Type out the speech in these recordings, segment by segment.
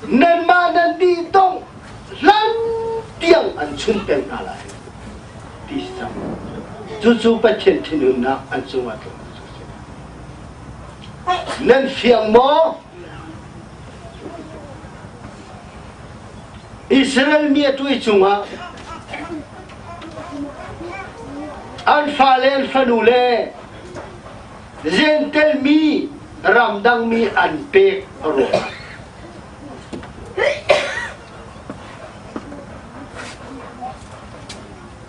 Nanmah nan dih dongh hlan tiang an chun peng hna lai ti si cang. Cucu Pathian thinhunnak an cungah tlung cu si. Nan fiang maw? Israel mi a tuai cungah an fale an fanu le Gentel mi ramdang mi an pek a ruangah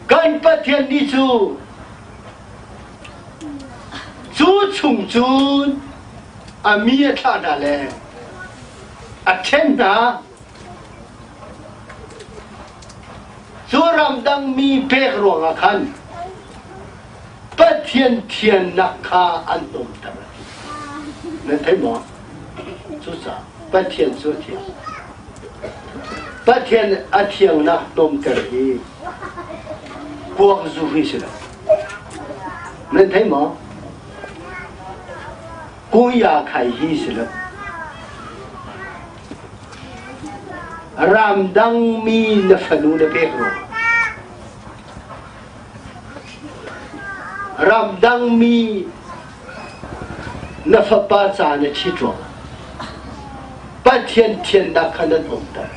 kan Pathian nih cu cu chung cun a mi a thlah hna le a ṭhen hna. Cu ramdang mi pek ruangah khan Pathian thiannak kha an tlawmter. Nan thei maw? Cucaah Pathian cu a thiang. Pathian a thiangnak tlawmter hi kuak zu hi si lo. Nan thei maw? Kuya khai hi si lo. Ramdang mi na fanu na pek ruangah ramdang mi na fapa ca na ṭhit ruangah Pathian thiannak kha nan umter.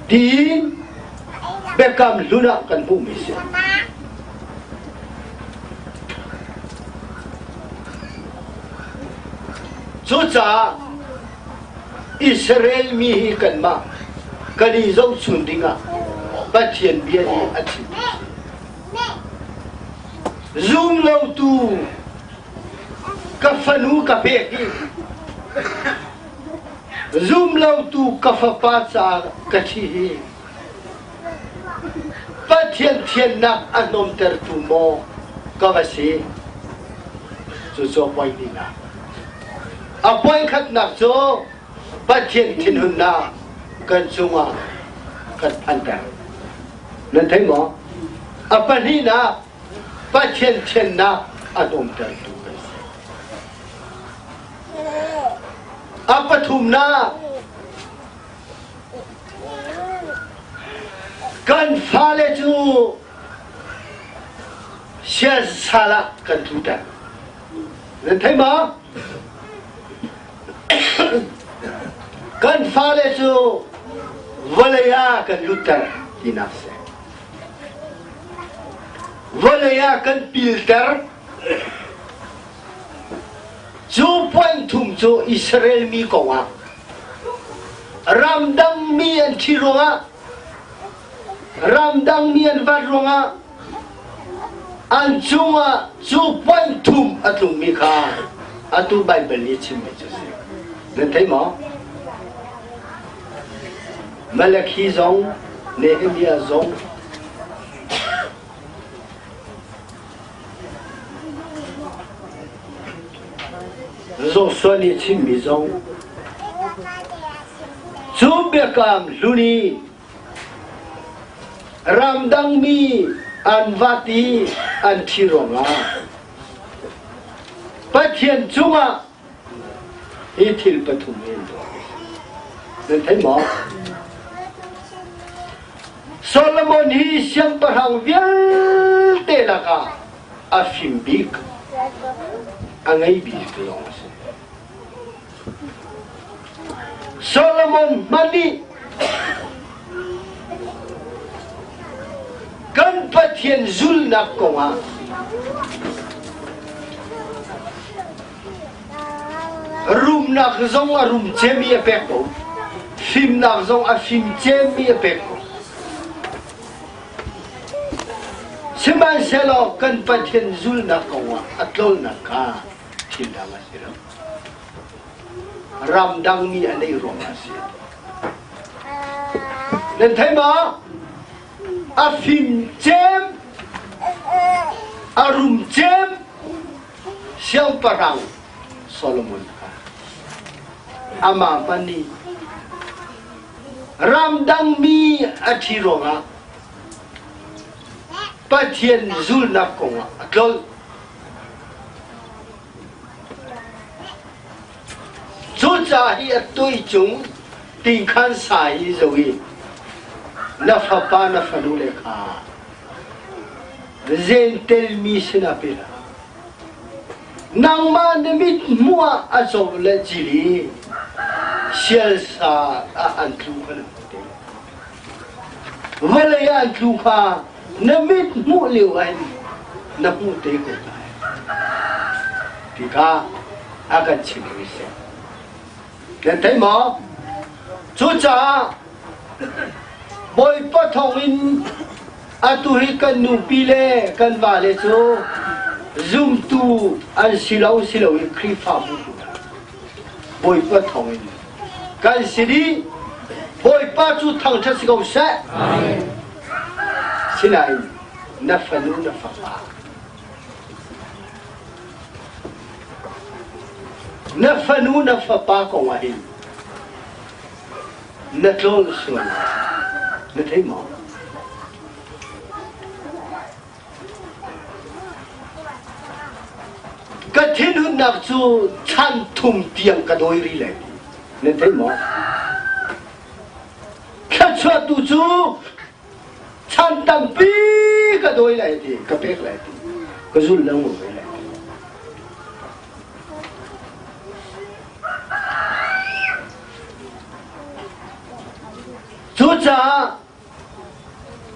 Tiin biakam hlun ah kan hmuhmi si. Cucaah Israel mi hi kanmah kan i zohchun dingah Pathian bia nih a chimmi a si. Zum lotu ka fanu ka pek i zum lotu ka fapa caah ka thi hi Pathian thiannak a hnawmtertu maw ka va si? Cucu a poi hnihnak. A poi khatnak cu Pathian thinhunnak kan cungah kan phanter. Nan thei maw? A pahnihnak Pathian thiannak a hnawmtertu kan si. A pathumnak Kan fale cu siasal ah kan tluter. Nan thei ma? Kan fale cu vawlei ah kan lutter tinak si. Vawlei ah kan pilter. Cu point thum cu Israel mi kongah Ramdang mi an thi ruangah ramdang mi an vat ruangah an cungah cu point thum a tlungmi kha atu Baibal nih chimmi cu si. Nan thei maw? Malakhi zong, Nehemiah zong, Joshua nih chimmi zong cu biakam hlun i ramdang mi an vat i an thi ruangah Pathian cungah hi thil pathum hi an tuah. Nan thei maw? Solomon hi siangpahrang vialte lakah a fim bik, a ngei bik lawng a si. Solomon hmanh nih kan Pathian zulnak kongah Rumnak zong a rum cemi a pek ko. Fimnak zong a fim cemi a pek ko. Sihmanhsehlaw kan Pathian zulnak kongah a tlolnak kha thil dang a si lo. Ramdang mi a neih ruangah a si. Nan thei maw? A fim cem, a rum cem, Siangpahrang Solomon kha amah hmanh nih ramdang mi a ṭhi ruangah Pathian zulnak kongah a tlolh. Cucaah hi a tui cung tingkhan sa hi zo i na fapa na fanu le kha zentel mi sinah pe hlah. Nangmah na mit hmuh ah a caw le cili sialsa ah an tlu kha na hmu te. Vawlei ah an tlu kha na mit hmuh lio ah hin na hmuh te ko lai. Ti kha a kan chimmi si. Nan thei maw? Cucaah Bawipa thawngin atu hi kan nupi le kan vale cu zumtu an si lo si lo i Khrihfabu Bawipa thawngin kan si dih. Bawipa cu thangṭhat si ko seh. Sinain na fanu na fapa Na fanu na fapa kong ah hin na tlawn sual lai. Na thei maw? Ka thinhunnak cu chan thum tiang ka dawi rih lai. Nan thei maw? Thluachuahtu cu Chan tampi ka dawi lai ti, ka pek lai ti, ka zul lengmang ve lai ti. Cucaah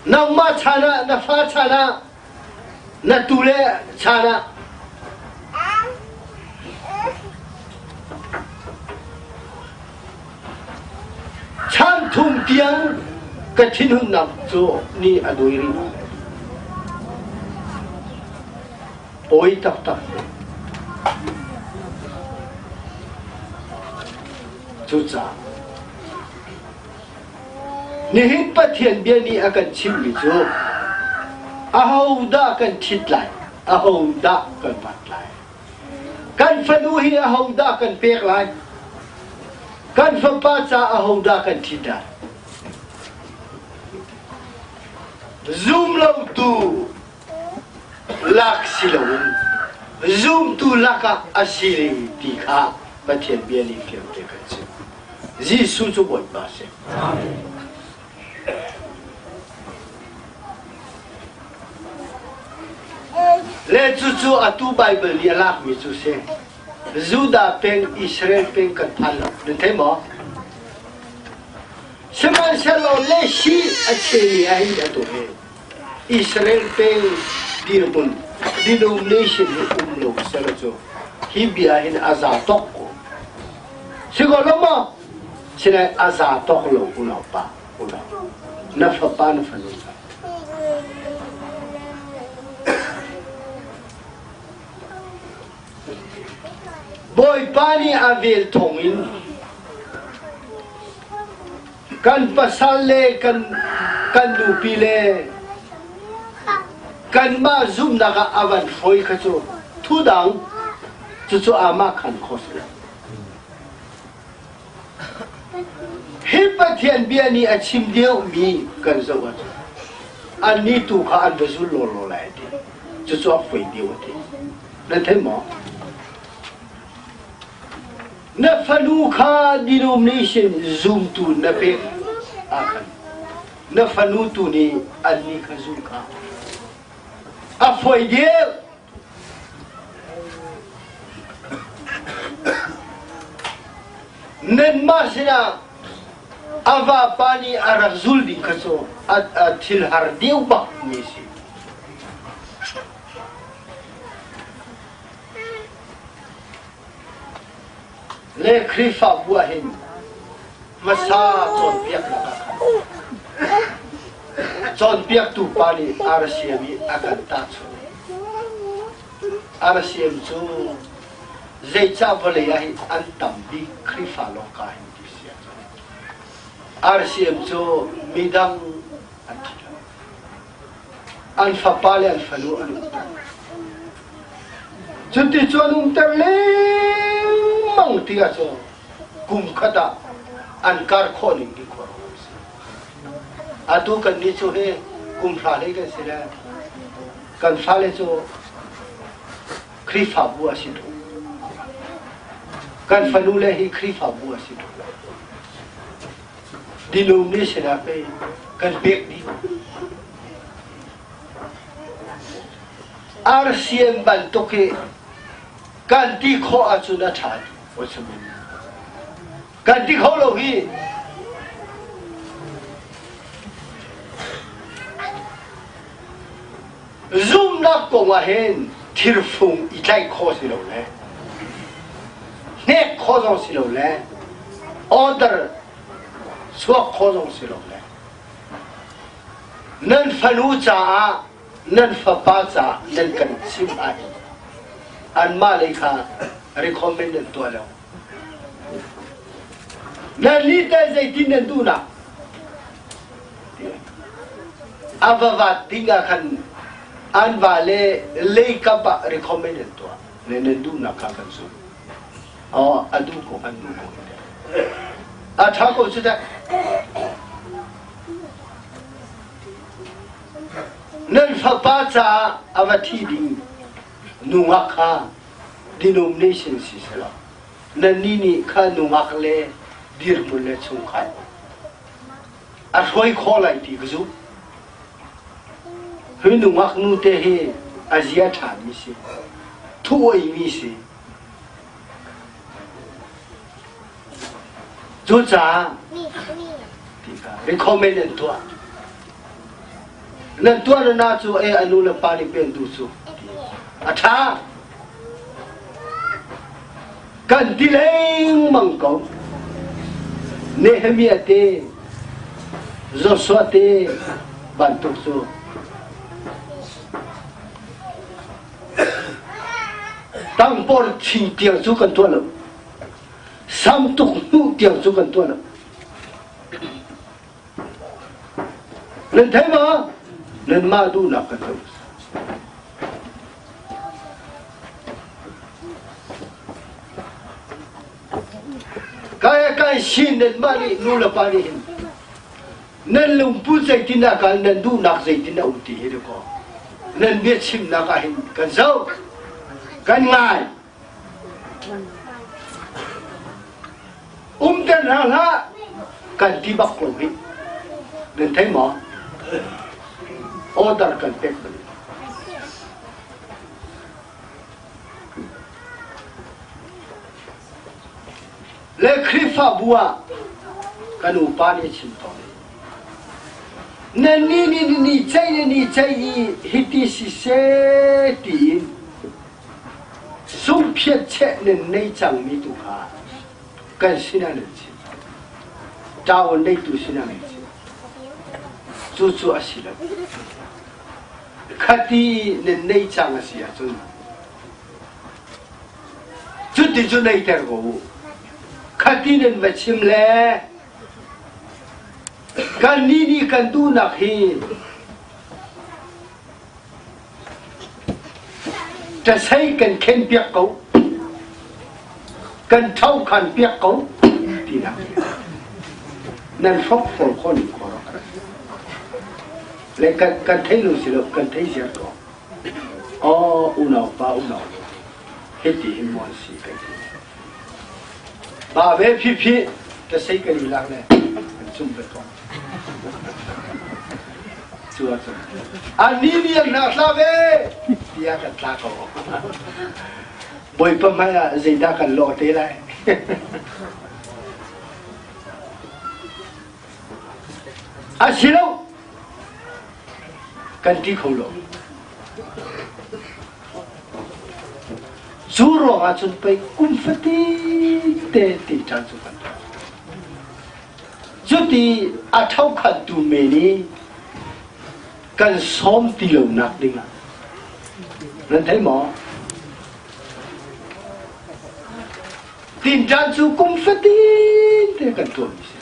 nangmah chan ah, na fa chan ah, na tule chan ah Chan thum tiang ka thinhunnak cu ni a dui rih. Pawi taktak. Cucaah nihin Pathian bia nih a kan chimhmi cu ahodah kan ṭhit lai, ahodah kan vat lai. Kan fanu hi ahodah kan pek lai? Kan fapa ca ahodah kan ṭhit lai? Zumlotu lak si loin zumtu lakah a si ti kha Pathian bia nih fiang te kan chim. Jesuh cu Bawipa a si. Le cucu atu Baibal nih a lakmi cu si. Judah peng, Israel peng kan phan lo. Nan thei maw? Sihmanhsehlaw le si a chemi ah hin atu hi Israel peng dirhmun denomination hi um lo selaw cu hi bia hin a za tok ko. Si ko lo maw? Sinain a za tok lo unau pa unau na fapa na fanu hna. Bawipa nih a vel thawngin kan pasal le kan kan nupi le kanmah zumhnak ah a van hruai kha cu thudang cucu amah khan kho si lo. Hi Pathian bia nih a chim deuhmi kan zoh ahcun annih tu kha an va zul lawlaw lai a ti. Cucu a fawi deuh a ti. Nan thei maw? Na fanu kha denomination zumtu na pek ahkhan na fanu tu nih annih kha zum kha a fawi deuh. Nanmah sinah a vapa nih a rak zul ding kha cu a thil har deuh bak mi si. Le Khrihfabu ah hin hmasa cawnpiaknak ah khan cawnpiaktu pa nih RCM i a kan tahchunh. RCM cu zeicah vawlei ah hin an tam bik Khrihfa lawng ka hin ti si ahcun RCM cu midang an thi lo. An fapa le an fanu an umter. Cuti cu an umter lengmang ti ahcun kum khat ah an kar khawh ning hi khuaruahhar a si. Atu kannih cu hi kum hra hlei kan si le kan fale cu Khrihfabu a si tuk. Kan fanu le hi Khrihfabu a si tuk lo. Dinum nih sinah pei kan pek dih. RCM bantuk hi kan ti khawh ahcun a ṭha Kan ti kho lo hi. Zumnak kong ah hin thirfung i tlaih khawh si lo le hnek khawh zong si lo le order chuak khawh zong si lo le nan fanu caah nan fapa caah nan kan chim ahhin anmah lei kha recommend nan tuah lo. Nan nih teh zeitin nan duhnak? A va vat ding ah khan an va le leikap ah recommend an tuah. Ne nan duhnak kha kan zumh. Oh, a duh ko an duh ko. A ṭha ko cu teh. Nan fapa caah a va thi ding nungak kha denomination si selaw nannih nih kha nungak le dirhmun le chungkhar a hruai khawh lai ti ka zumh. Hi nungak nu te hi a zia ṭhami si, thuoimi si. Cucaah ti kha recommend an tuah. Nan tuah na na cu e a nu le pa nih pen tu cu a ṭha. Kan ti lengmang ko. Nehemiah te, Joshua te bantuk cu tangpor thin tiang cu kan tuah lo. Sam tuk hnuh tiang cu kan tuah lo. Nan thei maw? Nanmah duhnak kan tuah. Kai kai sin nanmah nih nu le pa nih hin nan lungput zeitin dah kal nan duhnak zeitin dah um ti hi dakaw nan biachimnak ah hin kan zoh kan ngai Umter hna hlah kan ti bak ko hih. Nan thei maw? Order kan pek bal. Le Khrihfabu ah kan upa nih chim tawn. Nan ni ni ni cei ni ni cei i hiti si se tiin Zungphiat cheh nan nei cangmi tu kha kan sinah nan chim. Ṭawan neitu sinah nan chim. Cucu a si lo. Khati nan nei cang a si ahcun cuti cu neiter ko u. Khati nan va chim le kannih nih kan duhnak hi Ṭasei kan khenpiak ko, kan ṭhokhanpiak ko tinak nan hrok fawl khawh ning khawh rak le kan kan thei lo si lo kan thei ziar ko aw unau pa unau hiti hin maw si kan ti ba ve phi phi ṭasei kan i lak le kan cum ve ko Cu ahcun annih nih an hna hlah ve tiah kan tla ko. Bawipa hmai ah zeidah kan lawh te lai? A si lo. Kan ti kho lo. Cu ruangah cun pei kum fatin te ti ṭhan cu kan tuah. Cuti a ṭhokhantu men i kan sawm ti lonak dingah nan thei maw? Tinṭan cu kum fatin te kan tuahmi si.